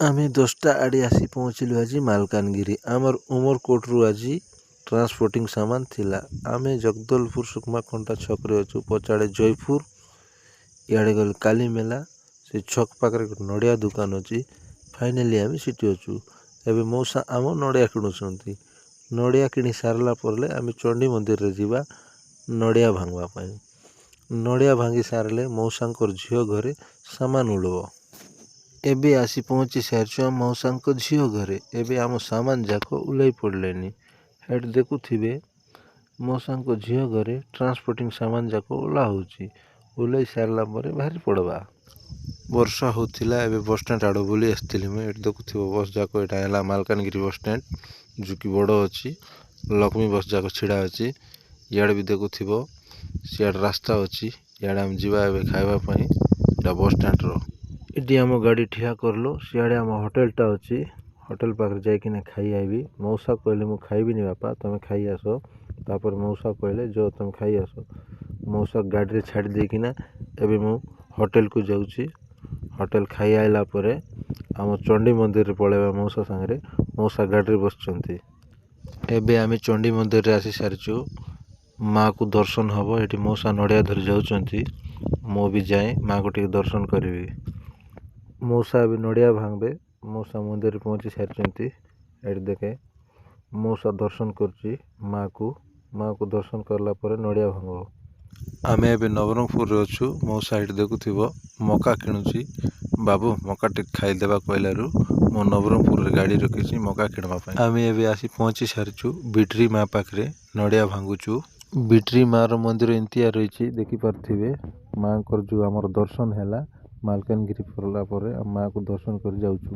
ଆମେ 10ଟା ଆଡ଼େ ଆସି ପହଞ୍ଚିଲୁ ଆଜି ମାଲକାନଗିରି। ଆମର ଉମରକୋଟରୁ ଆଜି ଟ୍ରାନ୍ସପୋର୍ଟିଂ ସାମାନ ଥିଲା। ଆମେ ଜଗଦଲପୁର ସୁକମାଖଣ୍ଟା ଛକରେ ଅଛୁ। ପଛଆଡ଼େ ଜୟପୁର, ଇଆଡ଼େ ଗଲେ କାଲିମେଲା। ସେ ଛକ ପାଖରେ ଗୋଟେ ନଡ଼ିଆ ଦୋକାନ ଅଛି। ଫାଇନାଲି ଆମେ ସେଠି ଅଛୁ। ଏବେ ମଉସା ଆମ ନଡ଼ିଆ କିଣୁଛନ୍ତି। ନଡ଼ିଆ କିଣି ସାରିଲା ପରେ ଆମେ ଚଣ୍ଡୀ ମନ୍ଦିରରେ ଯିବା ନଡ଼ିଆ ଭାଙ୍ଗବା ପାଇଁ। ନଡ଼ିଆ ଭାଙ୍ଗି ସାରିଲେ ମଉସାଙ୍କର ଝିଅ ଘରେ ସାମାନ ଉଳିବ। ଏବେ ଆସି ପହଞ୍ଚି ସାରିଛୁ ଆମ ମଉସାଙ୍କ ଝିଅ ଘରେ। ଏବେ ଆମ ସାମାନ ଯାକ ଓହ୍ଲେଇ ପଡ଼ିଲେଣି। ହେଠି ଦେଖୁଥିବେ, ମଉସାଙ୍କ ଝିଅ ଘରେ ଟ୍ରାନ୍ସପୋର୍ଟିଂ ସାମାନ ଯାକ ଓହ୍ଲା ହେଉଛି। ଓହ୍ଲେଇ ସାରିଲା ପରେ ବାହାରି ପଡ଼ବା। ବର୍ଷା ହେଉଥିଲା, ଏବେ ବସଷ୍ଟାଣ୍ଡ ଆଡ଼ୁ ବୁଲି ଆସିଥିଲି ମୁଁ। ଏଠି ଦେଖୁଥିବ ବସ୍ ଯାକ। ଏଇଟା ହେଲା ମାଲକାନଗିରି ବସଷ୍ଟାଣ୍ଡ, ଯୋଉକି ବଡ଼ ଅଛି। ଲକ୍ଷ୍ମୀ ବସ୍ ଯାକ ଛିଡ଼ା ଅଛି। ଇଆଡ଼େ ବି ଦେଖୁଥିବ, ସିଆଡ଼େ ରାସ୍ତା ଅଛି। ଇଆଡ଼େ ଆମେ ଯିବା ଏବେ ଖାଇବା ପାଇଁ। ଏଇଟା ବସଷ୍ଟାଣ୍ଡର। ଏଠି ଆମ ଗାଡ଼ି ଠିଆ କରଲୁ। ସିଆଡ଼େ ଆମ ହୋଟେଲଟା ଅଛି। ହୋଟେଲ ପାଖରେ ଯାଇକିନା ଖାଇ ଆଇବି। ମଉସା କହିଲେ, ମୁଁ ଖାଇବିନି ବାପା, ତମେ ଖାଇ ଆସ। ତାପରେ ମଉସା କହିଲେ, ଯଅ ତମେ ଖାଇ ଆସ। ମଉସା ଗାଡ଼ିରେ ଛାଡ଼ି ଦେଇକିନା ଏବେ ମୁଁ ହୋଟେଲକୁ ଯାଉଛି। ହୋଟେଲ ଖାଇ ଆଇଲା ପରେ ଆମ ଚଣ୍ଡୀ ମନ୍ଦିରରେ ପଳେଇବା ମଉସା ସାଙ୍ଗରେ। ମଉସା ଗାଡ଼ିରେ ବସିଛନ୍ତି। ଏବେ ଆମେ ଚଣ୍ଡୀ ମନ୍ଦିରରେ ଆସି ସାରିଛୁ। ମାଆକୁ ଦର୍ଶନ ହବ। ଏଠି ମଉସା ନଡ଼ିଆ ଧରି ଯାଉଛନ୍ତି। ମୁଁ ବି ଯାଏ, ମାଆକୁ ଟିକେ ଦର୍ଶନ କରିବି। ମଉସା ଏବେ ନଡ଼ିଆ ଭାଙ୍ଗବେ। ମଉସା ମନ୍ଦିରରେ ପହଞ୍ଚି ସାରିଛନ୍ତି। ଏଠି ଦେଖେ, ମଉସା ଦର୍ଶନ କରୁଛି ମାଆକୁ। ମାଆକୁ ଦର୍ଶନ କଲା ପରେ ନଡ଼ିଆ ଭାଙ୍ଗବ। ଆମେ ଏବେ ନବରଙ୍ଗପୁରରେ ଅଛୁ। ମଉସା ଏଠି ଦେଖୁଥିବ, ମକା କିଣୁଛି। ବାବୁ, ମକା ଟିକେ ଖାଇଦେବା କହିଲାରୁ ମୁଁ ନବରଙ୍ଗପୁରରେ ଗାଡ଼ି ରଖିଛି ମକା କିଣିବା ପାଇଁ। ଆମେ ଏବେ ଆସି ପହଞ୍ଚି ସାରିଛୁ ବିଟ୍ରି ମା ପାଖରେ, ନଡ଼ିଆ ଭାଙ୍ଗୁଛୁ। ବିଟ୍ରି ମାର ମନ୍ଦିର ଏମିତିଆ ରହିଛି, ଦେଖିପାରୁଥିବେ। ମାଆଙ୍କର ଯେଉଁ ଆମର ଦର୍ଶନ ହେଲା, ମାଲକାନଗିରି ଫେରିଲା ପରେ ମାଆକୁ ଦର୍ଶନ କରି ଯାଉଛୁ।